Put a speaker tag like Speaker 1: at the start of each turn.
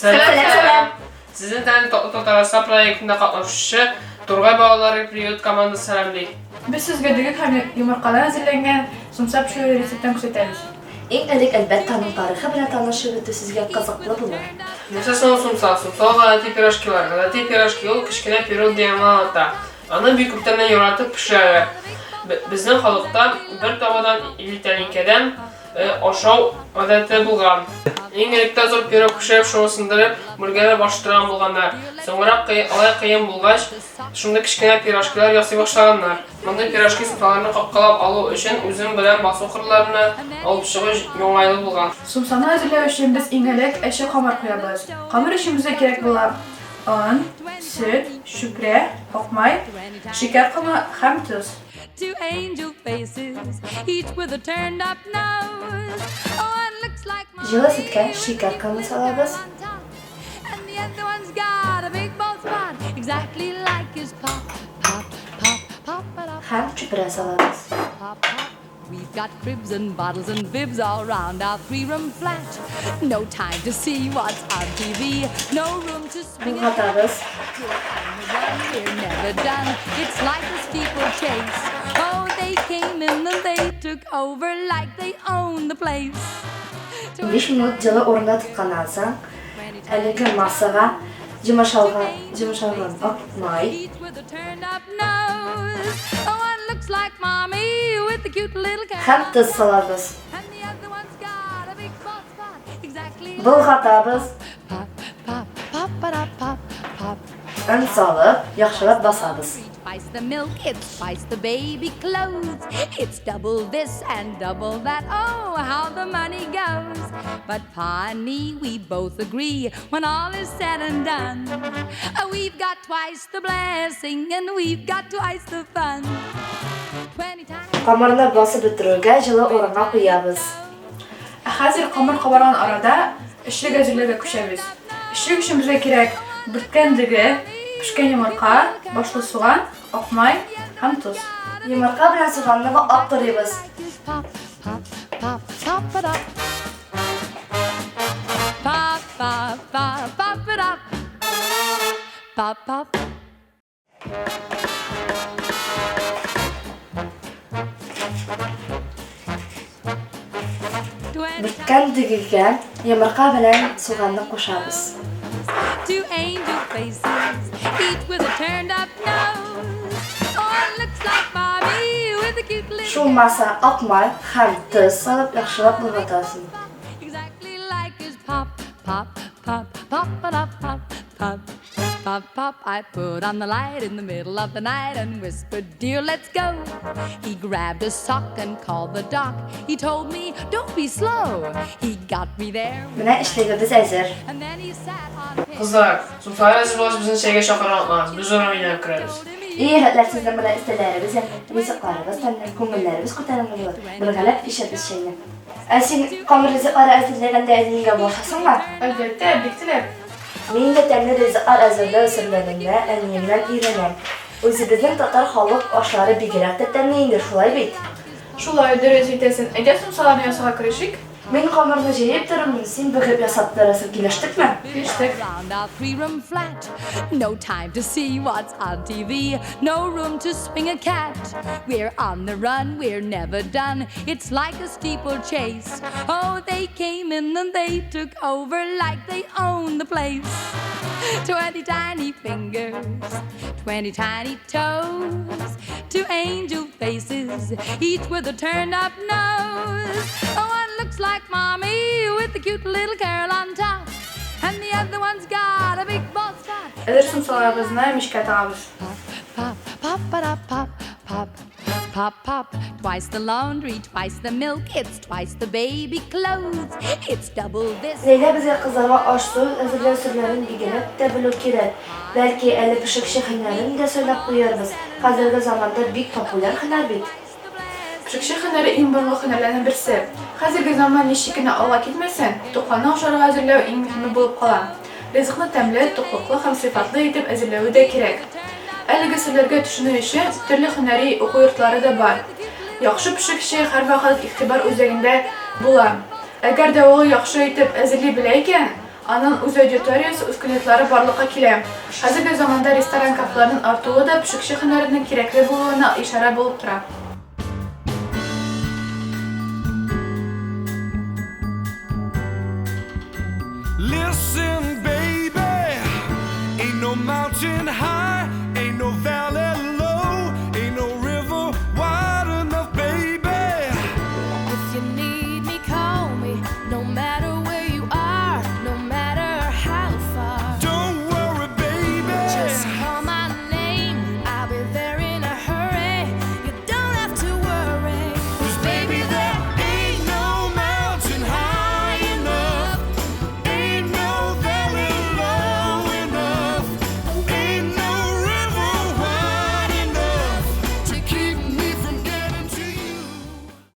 Speaker 1: Сәлам, сәлам! Сезне тән Татарстан проектында катнашучы Тургай балалары приют командасы сәламли.
Speaker 2: Без сезгә дөге һәм йомыркадан әзерләнгән сумса пешерү рецептын күрсәтәбез.
Speaker 3: Иң элек, әлбәттә, аның тарихы белән танышып үтү сезгә кызыклы булыр.
Speaker 1: Нәрсә соң ул сумса? Сумса ул гадәти пирожкилар. Гадәти пирожки ул кечкенә пирог дигәнне аңлата. Аны бик күптәннән яратып пешерәләр. Безнең халыкта бер табадан или тәлинкәдән ашау гадәте булган. Иң электә зур пирог пешереп, шуны сындырып, бүлгәләп ашатырган булганнар. Соңрак алай кыен булгач, шундый кечкенә пирожкилар ясый башлаганнар. Мондый пирожки сумсаларны капкалап алу өчен үзең белән басу кырларына алып чыгу уңайлы булган.
Speaker 2: Сумсаны әзерләү өчен без иң элек әче камыр куябыз. Камыр өчен безгә кирәк була он, сөт, чүпрә, акмай, шикәр комы һәм тоз.
Speaker 4: Two angel faces, each with a turned up nose. One looks like mommy.
Speaker 3: Җылы сөткә шикәр комы салабыз.
Speaker 4: And the other one's got a big bald spot, exactly like his pop, pop, pop, pop, pop,
Speaker 3: Һәм чүпрә салабыз.
Speaker 4: pop, pop. We've got cribs and bottles and bibs all round our three-room flat. No time to see what's on TV, no room to swing a
Speaker 3: Болгатабыз.
Speaker 4: We're never done. It's like a steeplechase. Oh, they came in and they took over like they own the place.
Speaker 3: 5 минут җылы урында тотканнан соң, әлеге массага йомшалган, йомшалган ак май,
Speaker 4: Each with a turned up nose. Oh, one looks like mommy with the cute little curl.
Speaker 3: һәм тоз салабыз.
Speaker 4: And the other one's got a big bald spot. Exactly.
Speaker 3: Болгатабыз.
Speaker 4: Pop, pop, pop, ba pop, pop.
Speaker 3: Он салып, яхшылап басабыз.
Speaker 4: Twice the milk, it's twice the baby clothes. It's double this and double that. Oh, how the money goes. But Pa and me, we both agree when all is said and done. We've got twice the blessing and we've got twice the fun. 20 times.
Speaker 3: Камырны басып бетерүгә җылы урынга куябыз.
Speaker 2: Ә хәзер камыр кабарган арада эчлек әзерләүгә күчәбез. Эчлек өчен безгә кирәк бүрткән дөге, пешкән йомырка, башлы суган, ак май һәм тоз.
Speaker 3: Йомырка белән суганны ваклап турыйбыз.
Speaker 4: Pop, pop, pop, pop it up. Pop, pop, pop, pop it up. Pop, pop.
Speaker 3: Бүрткән дөгегә йомырка белән суганны кушабыз.
Speaker 4: Two angel faces, each with a turned up nose. One looks like mommy with a cute little
Speaker 3: Шул масса ак май һәм тоз салып яхшылап болгатасың.
Speaker 4: Exactly like his pop, pop, pop, pop, pop, pop, pop, pop, pop. I put on the light in the middle of the night and whispered, Dear, let's go. He grabbed a sock and called the doc. He told me, Don't be slow. He got me there.
Speaker 3: Менә эчлегебез әзер.
Speaker 4: And then he sat on his.
Speaker 1: Кызлар, сумсалар әзер булгач, безне чәйгә чакыра алмагыз. Без урам өенә керәбез.
Speaker 3: И егетләр, сезнең белән өстәлләребез ямьле, ризыкларыбыз тәмле, күңелләребез күтәренке булыр. Бергәләп эчәрбез чәйне. Ә син камыр ризыклары әзерләгәндә әниеңә булышасыңмы?
Speaker 2: Әлбәттә, бик теләп.
Speaker 3: Мин дә тәмле ризыклар әзерләү серләренә әниемнән өйрәнәм. Үзебезнең татар халык ашлары бигрәк тә тәмле инде, шулай бит?
Speaker 2: Шулай, дөрес әйтәсең. Әйдә сумсаларны ясауга керешик.
Speaker 3: Мин камырны җәеп торырмын, син бөгеп ясап торырсың, килештекме?
Speaker 2: Килештек.
Speaker 4: Round our three-room flat. No time to see what's on TV. No room to swing a cat. We're on the run, we're never done. It's like a steeplechase. Oh, they came in and they took over like they own the place. 20 tiny fingers, 20 tiny toes, two angel faces, each with a turned up nose. One looks like mommy with the cute little curl on top, and the other one's got a big bald spot.
Speaker 2: Әзер сумсаларыбызны мичкә тыгабыз.
Speaker 4: Pop, pop, ba pop, pop, pop, pop. Twice the laundry, twice the milk, it's twice the baby clothes, it's double this.
Speaker 3: Ләйлә безгә кызларга аш-су әзерләү серләрен бигрәк тә белү кирәк. Бәлки, әле пешекче һөнәрен дә сайлап куярбыз. Хәзерге заманда бик популяр һөнәр бит.
Speaker 2: Пешекче һөнәре иң борынгы һөнәрләрнең берсе. Хәзерге заман ничек кенә алга китмәсен, туклану ашарга әзерләү иң мөһиме булып кала. Ризыкны тәмле, туклыклы һәм сыйфатлы итеп әзерләве дә кирәк. Әлеге серләргә төшенү өчен төрле һөнәри уку йортлары да бар. Яхшы пешекче һәрвакыт игътибар үзәгендә була. Әгәр дә ул яхшы итеп әзерли белә икән, Аның үз аудиториясе, үз клиентлары барлыкка килә. Хәзерге заманда ресторан-кафеларның артуы да пешекче һөнәренең кирәкле булуына ишарә булып тора.
Speaker 5: Listen, baby, ain't no mountain high, ain't no valley.